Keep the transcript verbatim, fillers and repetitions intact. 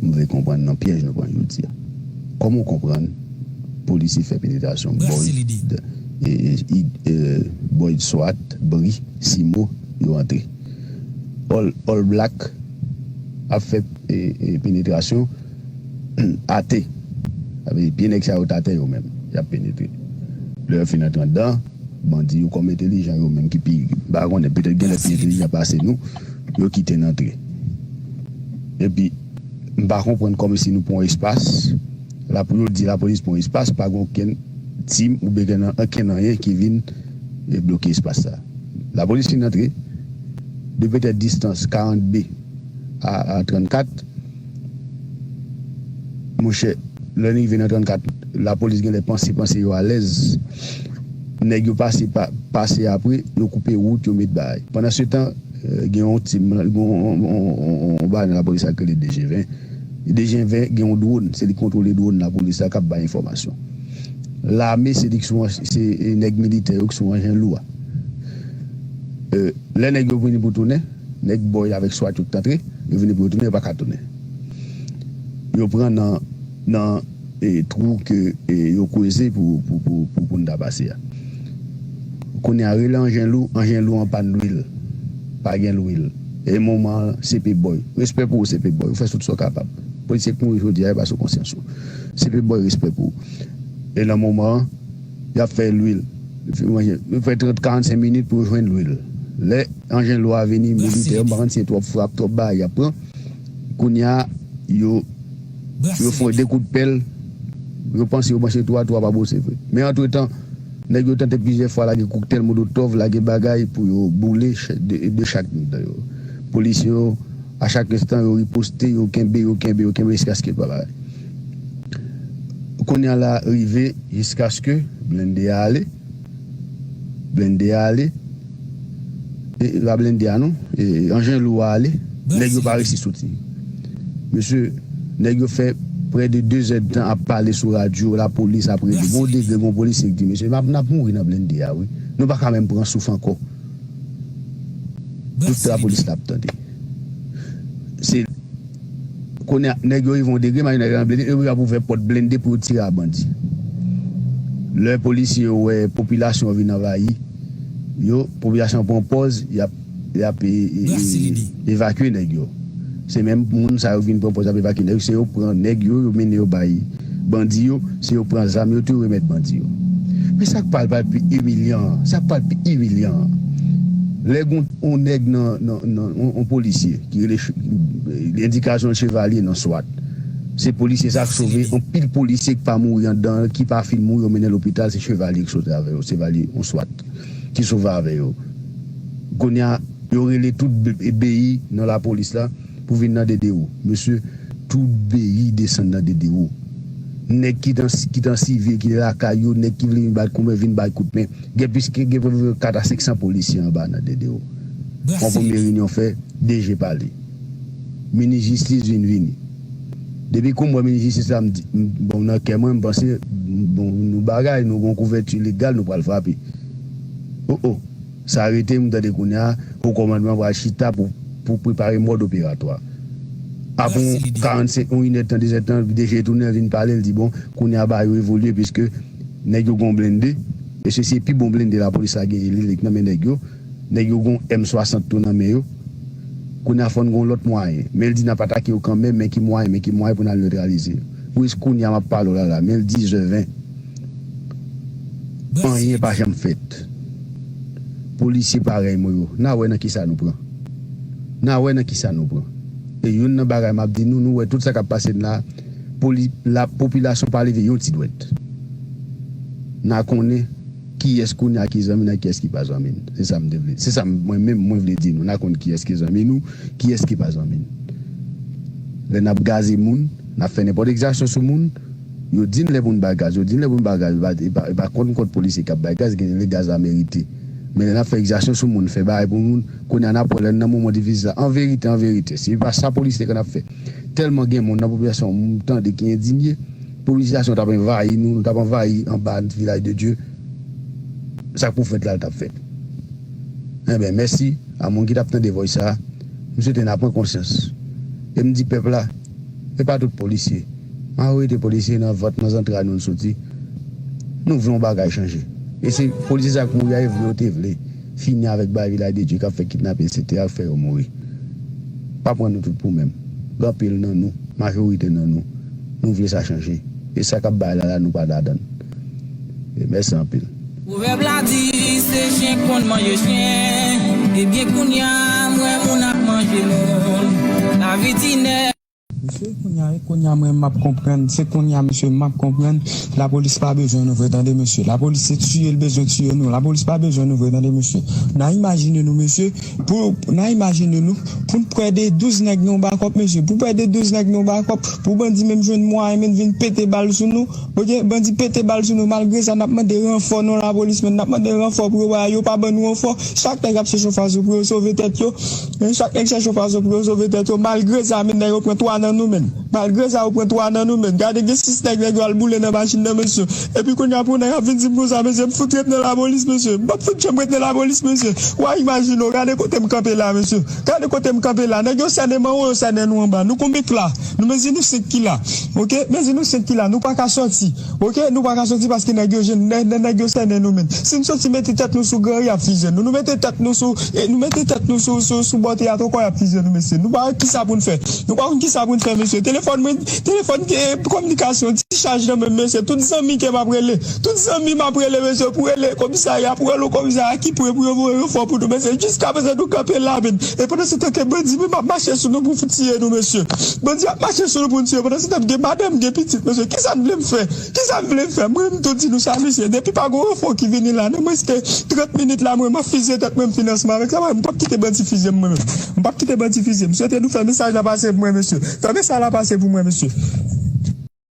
M vle konprann nan pyèj nou pran jodi a. Kòman w konprann polisye fè penetrasyon Boyd, e, e, e, Boyd Swat, Bri, Simo, yo antre. All, All Black ap fè, e, e, penetrasyon atè. Sa vle di pye nèg sa yo t atè yo menm. Y ap penetre. Lè yo fin antre anndan, bandi yo kòm entelijan yo menm ki pi, m pa konnen, petèt genlè pi entelijan pase nou, yo kite n antre. Epi, m pa konprann kòmsi nou pran yon espas, la pou yo di lapolis pran yon espas, pa gen okenn tim oubyen gen okenn anyen ki vin e bloke espas sa. Lapolis fin antre, de petèt distans karant B a, a trannkat, monchè, lè n rive nan trannkat, lapolis genlè panse, panse yo alèz. Nèg yo pase, pa, pase apre, yo koupe wout, yo met bagay. Pandansetan, e, gen yon tim, gen yon, yon, yon, yon, yon bagay nan lapolis la ki rele D G ven. D G ven gen yon dwòn, se li ki kontwole dwòn lapolis la k ap bay enfòmasyon. Lame, se li ki sou, se, e, nèg militè yo ki sou anjen lou a. E, lè nèg yo vini pou tounen, nèg Boyd avèk Swat yo ki t antre, yo vini pou yo tounen, yo pa ka tounen. Yo pran nan, nan, e, twou ke, e, yo kweze pou, pou, pou, pou, pou n ta pase a. Kounye a, rele anjen lou, anjen lou an pàn lwil. Pa gen lwil. E moman an, C P Boyd. Respè pou ou, C P Boyd. Ou fè tout sa w kapab. Polisye k mouri jodi a, e pa sou konsyans ou. C P Boyd, respè pou ou. E nan moman an, y ap fè lwil. Yo fè trant, karannsenk minit pou yo jwenn lwil. Lè anjen lou a vini, militè yo, m pa konn si se twòp frap, twòp bagay y ap pran. Kounye a, yo, yo fè de kout pèl, yo panse yo branche twou a, twou a pa branche vre. Men antretan, nèg yo tante plizyè fwa lage koktèl molotòv, lage bagay pou yo boule ch-, de, de chak mitan yo. Polisye yo, a chak enstan, yo riposte, yo kenbe, yo kenbe, yo kenbe, jiskaske l pa bay. Kounye a la rive, jiskaske blende a ale. Blende a ale. E, e pa blende a non. E, anjen lou a ale. Nèg yo pa resi soti. Mesye, nèg yo fè prè de de zè d tan ap pale sou radyo, lapolis ap rele. Gon degre, gon polisye ki di, "Mesye, n ap, n ap mouri nan blende a, wi. Nou pa ka menm pran souf ankò." Tout lapolis la ap tande. Se Kounye a, nèg yo rive yon degre, malgre nèg yo nan blende, yo ap ouvè pòt blende pou yo tire a bandi. Lè polisye yo wè popilasyon an vin anvayi yo, popilasyon an pran pòz, y ap, y ap, e, e, e, evakye nèg yo. Se menm moun sa yo vin pran pòz ap evakye nèg yo, se yo pran nèg yo, yo mennen yo bay bandi yo, se yo pran zam yo tou, yo remèt bandi yo. Men sa k pral, pral pi imilyan an, sa k pral pi imilyan an, lè gon yon nèg nan, nan, nan yon, yon polisye ki rele ch-, endikasyon Chevalye nan Swat. Se polisye sa k sove anpil polisye ki pa mouri anndan, ki pa fin mouri, yo mennen lopital, se Chevalye ki sove avè yo, Chevalye yon Swat ki sove avè yo. Kounye a, yo rele tout be-, beyi nan lapolis la pou vin nan D D O. Mesye, tout beyi desann nan D D O. Nèg ki t an, ki t an sivil, ki te lakay yo, nèg ki vle vin bay kout men, vin bay kout men. Gen plis ke, gen kat a senk san polisye anba nan D D O. Yon premye reyinyon fè, D G pale. Minis jistis vin vini. Depi kou m wè minis jistis la, m di, m, bon, nan kè mwen, m panse, m, bon, nou bagay, nou gon kouvèti legal, nou pral frape. O, o. Sa rete, m tande kounye a, wo kòmandman pral chita pou, pou prepare mòd operatwa. Apre yon karannsenk, yon inèdtan, dezèdtan, D G tounen, vin pale, l di, bon, kounye a bagay yo evolye, piske nèg yo gon blende, e se, se pi bon blende lapolis la genyen, li, li k nan men nèg yo. Nèg yo gon M swasant tou nan men yo. Kounye a fò n gon lòt mwayen. Men l di n ap atake yo kanmenm, men ki mwayen, men ki mwayen pou n al netralize yo. Pou jis kounye a m ap pale w la la, men l dizè ven. Anyen pa janm fèt. Polisye parèy mwen yo, n a wè nan kisa nou pran. N a wè nan kisa nou pran. E youn nan bagay m ap di nou, nou wè tout sa k ap pase n la, poli-, la popilasyon pa leve yon ti dwèt. N a konnen kiyès kounye a ki zanmi n ak kiyès ki pa zanmi n. Se sa m te vle. Se sa m, mwen menm, mwen vle di nou. N a konn kiyès ki zanmi nou, kiyès ki pa zanmi n. Lè n ap gaze moun, n ap fè nenpòt egzasyon sou moun, yo di n lè pou n bay gaz, yo di n lè pou n bay gaz, e pa, e pa, e pa kont m kont polisye k ap bay gaz, gen lè gaz la merite. Men lè n ap fè egzasyon sou moun, fè bagay pou moun, kounye a n ap wè lè n nan moman difisil la. An verite, an verite, se pa sa polisye k ap fè. Tèlman gen moun nan popilasyon, m tande ki endinye, popilasyon t ap anvayi nou, nou t ap anvayi anba Vilaj de Dye. Sa k pou fèt la, l t ap fèt. Enben, mèsi a moun ki t ap tande voice sa a. M swete n a pran konsyans. E m di pèp la, E pa tout polisye. Majorite polisye nan vant, nan zantray nou n soti. Nou vle yon bagay chanje. E se polisye sa k mouri a, e vle yo te vle fini avèk bagay Vilaj de Dye k ap fè kidnape, etsetera, k fè yo mouri. Pa pran nou tout pou menm. Gen anpil nan nou, majorite nan nou, nou vle sa chanje. E sa k ap bay la la, nou pa ladan l. E mèsi anpil. Pwovèb la di, se chen k konn manje chen. Ebyen, kounye a, m wè moun ap manje moun. Lavi tinè. Mesye, kounye a, kounye a, mwen, m ap konprann. Se kounye a, mesye, m ap konprann. Lapolis pa bezwen nou vre, tande, mesye. Lapolis se tiye l bezwen tiye nou. Lapolis pa bezwen nou vre, tande, mesye. N a imajine nou, mesye, pou, n a imajine nou, pou n pran de douz nèg nan yon bakòp, mesye. Pou pran de douz nèg nan yon bakòp, pou bandi menm jwenn mwayen, menm vin pete bal sou nou. Ok, bandi pete bal sou nou, malgre sa, n ap mande ranfò nan lapolis, men n ap mande ranfò pou yo ba yo, pa ban nou ranfò. Chak nèg ap chèche yon fason pou yo sove tèt yo. Men chak nèg chèche yon fason pou yo sove tèt yo. Malgre sa, men nèg yo pran twa nan nou, men. Malgre sa, yo pran twa nan nou, men. Gade, gen sis nèg, nèg yo al boule nan machin nan, mesye. Epi kounye a, pou nèg ap vin di m konsa, mesye, m fout ret nan lapolis, mesye. M p ap fout janm ret nan lapolis, mesye. W a imajine w, gade kote m kanpe la, mesye. Gade kote m kanpe la. Nèg yo sènen m anwo, yo sènen nou anba. Nou konbyen k la? Nou mezi nou senk ki la. Ok? Mezi nou senk ki la. Nou pa ka sòti. Ok? Nou pa ka sòti paske nèg yo jwenn, nèg, nèg, nèg yo sènen nou menm. Si n sòti mete tèt nou sou gran, y ap fizye nou. Nou mete tèt nou sou, e nou mete tèt nou sou, sou, sou bò teyat ankò, y ap fizye nou, mesye. Nou pa konn kisa pou n fè. Nou pa konn kisa pou n fè, mesye. Telefòn mwen, telefòn ke kominikasyon, ti chaj nan men m, mesye. Tout zanmi ke m ap rele. Tout zanmi m ap rele, mesye, pou rele komisarya, pou rele komisarya ki pre pou yo voye ranfò pou nou, mesye. Jiskaprezan, nou kanpe la, men. E pandan se tan ke bandi menm ap mache sou nou pou tiye nou, mesye. Bandi ap mache sou nou pou n tiye. Pandan se tan, gen madanm, gen pitit, mesye. Kisa n vle m fè? Kisa n vle m fè? Mwen, m tou di nou sa, mesye. Depi pa gen ranfò ki vini la, nan mwens ke trant minit la, mwen, m ap fizye tèt mwen, m fin ansanm avèk sa. M p ap kite bandi fizye m, mwen menm. M p ap kite bandi fizye m. M swete nou fè mesaj la pase pou mwen, mesye. Fè mesaj la pase pou mwen, mesye.